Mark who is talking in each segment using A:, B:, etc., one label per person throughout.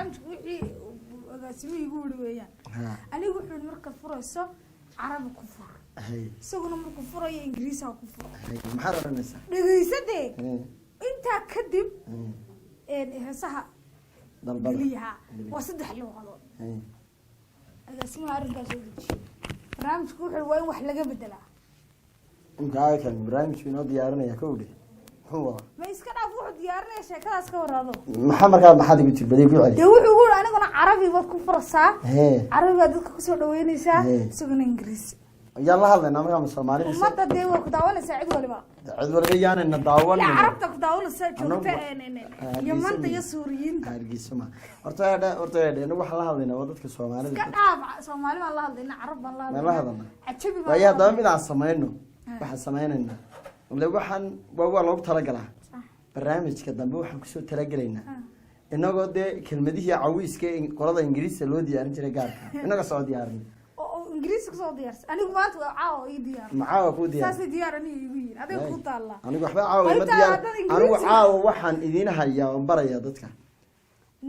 A: Barnaamijka wixii agaasimihii igu wuri weeyaan. Anigu wuxuu yihi, markaad furayso Carabi ku fur. Isaguna markuu furayo Ingiriis ha ku furo.
B: Hay, maxaad odhanaysaa?
A: Dhegeysadee. Intaa kadib heesaha
B: dalbada.
A: Geliyaha waa saddex luuqadood. Agaasimaha arrinkaas soo dejiyay barnaamijku wuxuu waa in wax laga bedelaa.
B: Imka kan barnaamijku inoo diyaarinaya, kowdhe, muxuu wadaa?
A: Ma iska dhaaf, wuxuu diyaarinaya sheekadaas ka waraado.
B: Maxaa markaa, maxaad igu tiri? Badi ku celi.
A: Dee wuxuu ugu yiri, aniguna Carabi baad ku furaysaa, Carabi baad dadka kusoo dhaweynaysaa, isaguna Ingiriisi.
B: Yaan la hadlaynaa markaa, ma Soomaali mise?
A: Ummadda dee waa ku daawanaysaa cid waliba.
B: Cid waliba yaanayna daawanin.
A: Ila Carabta ku daawanaysaa joogta.
B: Hargeysa.
A: Yamanta iyo Suuriyiinta.
B: Hargeysa ma horta eedhe, horta eedhe, inagu waxaan la hadlaynaa waa dadka Soomaalida.
A: Iska dhaaf, Soomaali baan la hadlayna, Carab baan la
B: Maan la
A: hadlaynaa.
B: hadalnaa?
A: Cajabi baan
B: Waayo
A: la
B: haddaba
A: hadlaynaa.
B: mid aan samayno, waxaan samaynaynaa ile waxaan waa loogu talagalaa. Barnaamijka dambe waxaan kusoo talagelaynaa inagoo dee kelmadihii cawiiska ee qolada Ingiriiska loo diyaarin jiray gaarka inaga soo diyaarin.
A: Oo Ingiriisi kusoo diyaarsan. Anigu maanta waa caawa ii diyaar.
B: Maxaa waa kuu diyaar?
A: Saasay diyaar aniga iigu yihin, adiga ku taallaa.
B: Anigu waxba caawa ma
A: Qaybta
B: diyaar.
A: haddaad
B: Anigu
A: Ingiriisi-
B: caawa waxaan idiin hayaa oon barayaa dadka.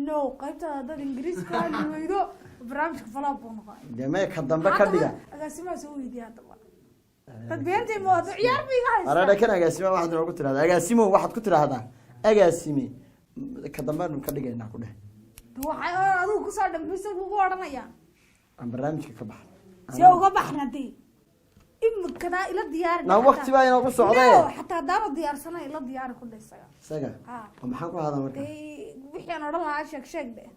A: No, qaybta haddaad Ingiriisi ka hadli weydo, barnaamijka flop buu noqon.
B: Dee mee, ka dambe ka dhiga.
A: Agaasimaha soo weydiiya haddaba. Dad beentay moodo, ciyaar ba iga
B: Aradha
A: haystaa.
B: kan agaasima waxaad inoogu tirahdaa, agaasimo waxaad ku tidhaahdaa, agaasime, ka dambeanu ka dhigaynaa ku dheh.
A: Waxay adigu kusoo dhambaysa kugu odhanaya.
B: Aan barnaamijka ka baxno.
A: See uga baxna dee? Imikadaa ila diyaari.
B: Na waqti baa inoogu socdee.
A: No, xataa haddaanu diyaarsanay, ila diyaari ku dheh isaga.
B: Isaga?
A: Ha.
B: Oo maxaan ku hadaa marka?
A: Dee wixii aan odhan lahaa sheeg sheeg dheh,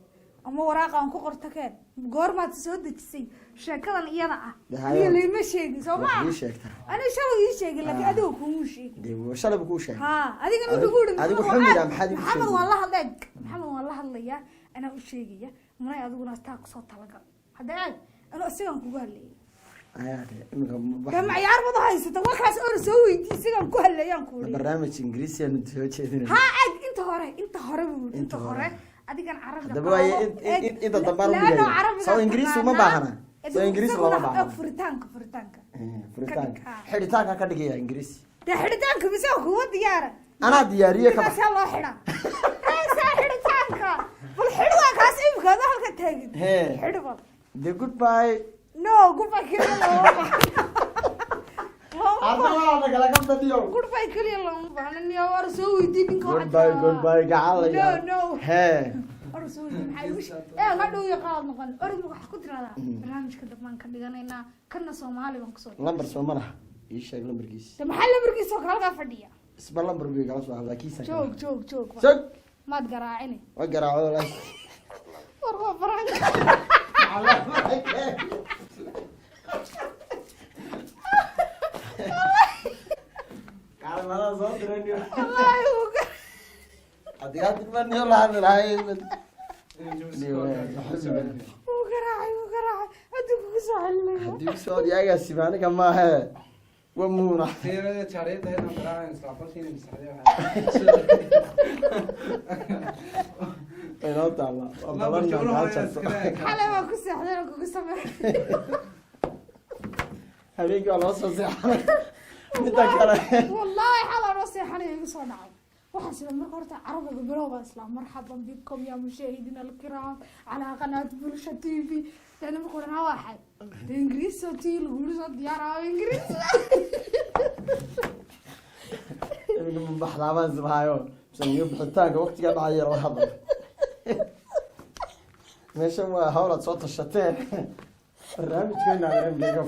A: ama waraaqa aan ku qorto keen. Goormaad soo dejisay sheekadan iyada ah?
B: Dee hayo.
A: Aniga layma sheegin, soo ma?
B: Wax ii sheegtaa.
A: Aniga shalay ii sheegin, laakiin adiga kumuu sheegin.
B: Dee shalay buu kuu sheegay.
A: Ha, adigana wuxuu ku yidhi
B: Adigu
A: Maxamed
B: xumida, maxaad igu
A: Maxamed
B: sheegay?
A: waan la hadlay, Maxamed waan la hadlayaa, anaa u sheegaya munay, adiguna taa kusoo talagal. Hadda aad anuu isagaan kugu hadlayay.
B: Ayaa dee iminka
A: Dee macyaar bad haysata, warkaas oona soo weydii, isagaan ku hadlayaan ku yidhi.
B: Barnaamij Ingiriisi aanu soo jeedinayna.
A: Ha, aad inta hore, inta hore buu yidhi, inta
B: Inta hore.
A: hore adigan Carabiga
B: Haddaba waaye
A: qaado.
B: inta dambe aan u
A: Laano
B: dhigaya.
A: Carabiga
B: Soo Ingiriisi uma
A: taqaanaa.
B: baahna. Soo Ingiriisi looma
A: Isaguna
B: baahna.
A: Furitaanka, furitaanka.
B: Furitaanka.
A: Ka dhig, ha.
B: Xidhitaanka ka dhigaya Ingiriisi.
A: Dee xidhitaanka mise kuwa diyaara?
B: Anaa diyaariye, ka bax.
A: Sidaasaa loo xidhaa kaasaa xidhitaanka. Bal xidh, waa kaas imika adoo halka taagin. Xidh bal.
B: The goodbye.
A: No, goodbye keliya looma baahna. Looma
B: Hadda
A: baahna.
B: waa nagala qabdaniyo.
A: Goodbye keliya looma baahna. Niyo war soo weydii ninka waxaad
B: Goodbye.
A: tiraahdaa.
B: Goodbye gacalaya.
A: No, no. Or soo weydii, maxaa igu hadhow iyo qaad noqon. Orod, waxaad ku tiraahdaa barnaamijka dambaan ka dhiganaynaa, kana Soomaali baan kusoo.
B: Lambar soo ma laha? Ii sheeg lambarkiisa.
A: De maxaa lambarkiisa oo kale halkaa fadhiya?
B: Isba lambar buu igala soo hadlaa kiisa.
A: Joog, joog, joog.
B: Sog.
A: Maad garaacini.
B: Waa garaaco walahi.
A: War waa prank.
B: Kaalmada soo diraniyo.
A: Wallaahi wuu
B: Adigaa dibaniyo la hadli lahay.
A: Wuu garaacay, wuu garaacay, hadduu kugu soo celinaya.
B: Haddii usoo odiyaagaasiba aniga maahe, waa muuna.
C: Fiirada jaariyadda inaan garaacayn isla qolkiina masaxday.
B: Inoo taalla waa balan kaa jarto.
A: Xalay baan ku seexday oo kugu sameeyay.
B: Habeenkii waa loo soo seexanay midda kale.
A: Wallaahi xalay noo seexanaya igu soo dhacay. Waxaa sida marka horta Carabiga bilowba islaam, marxaban bikum ya mushaahidin alkiraam calaa qanaat Bulsha TV. Dana marka hore waxay de Ingiriis soo tii lagu yiri soo diyaaraayo Ingiriis.
B: Iminka ma baxdaabaan isbahayo mise iyo bixitaanka waqtigaa dhacaya la hadlo. Meeshan waa hawlaad soo tashateen. Barnaamijkeena iga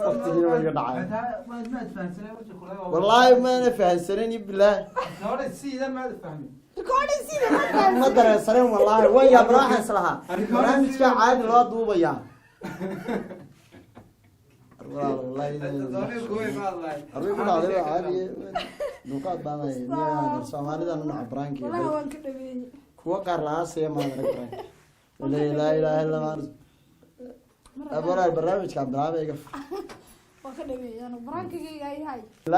B: waqtigiina waa iga dhacay.
C: Maad fahansanay wajhi kula.
B: Wallaahi maana fahansanen bilaah.
C: Hore sidan maad fahmin.
A: Recording sida
B: Ma dareensaneen wallaahi, waan yaabna, waxaan islahaa barnaamijkaa caadi loo duubayaa. Wallaahi arrin ku dhacday waa caadi, dulqaad baan leeyahay. Soomaalida nunaca prank.
A: Wallahi waan ka dhameeyey.
B: Kuwa qaar la-aasaya maan arag prank. Laa ilaaha illa Allah. Walaal, barnaamijkaan bilaabay iga.
A: Waan ka dhameeyey anu prankigayga yahay.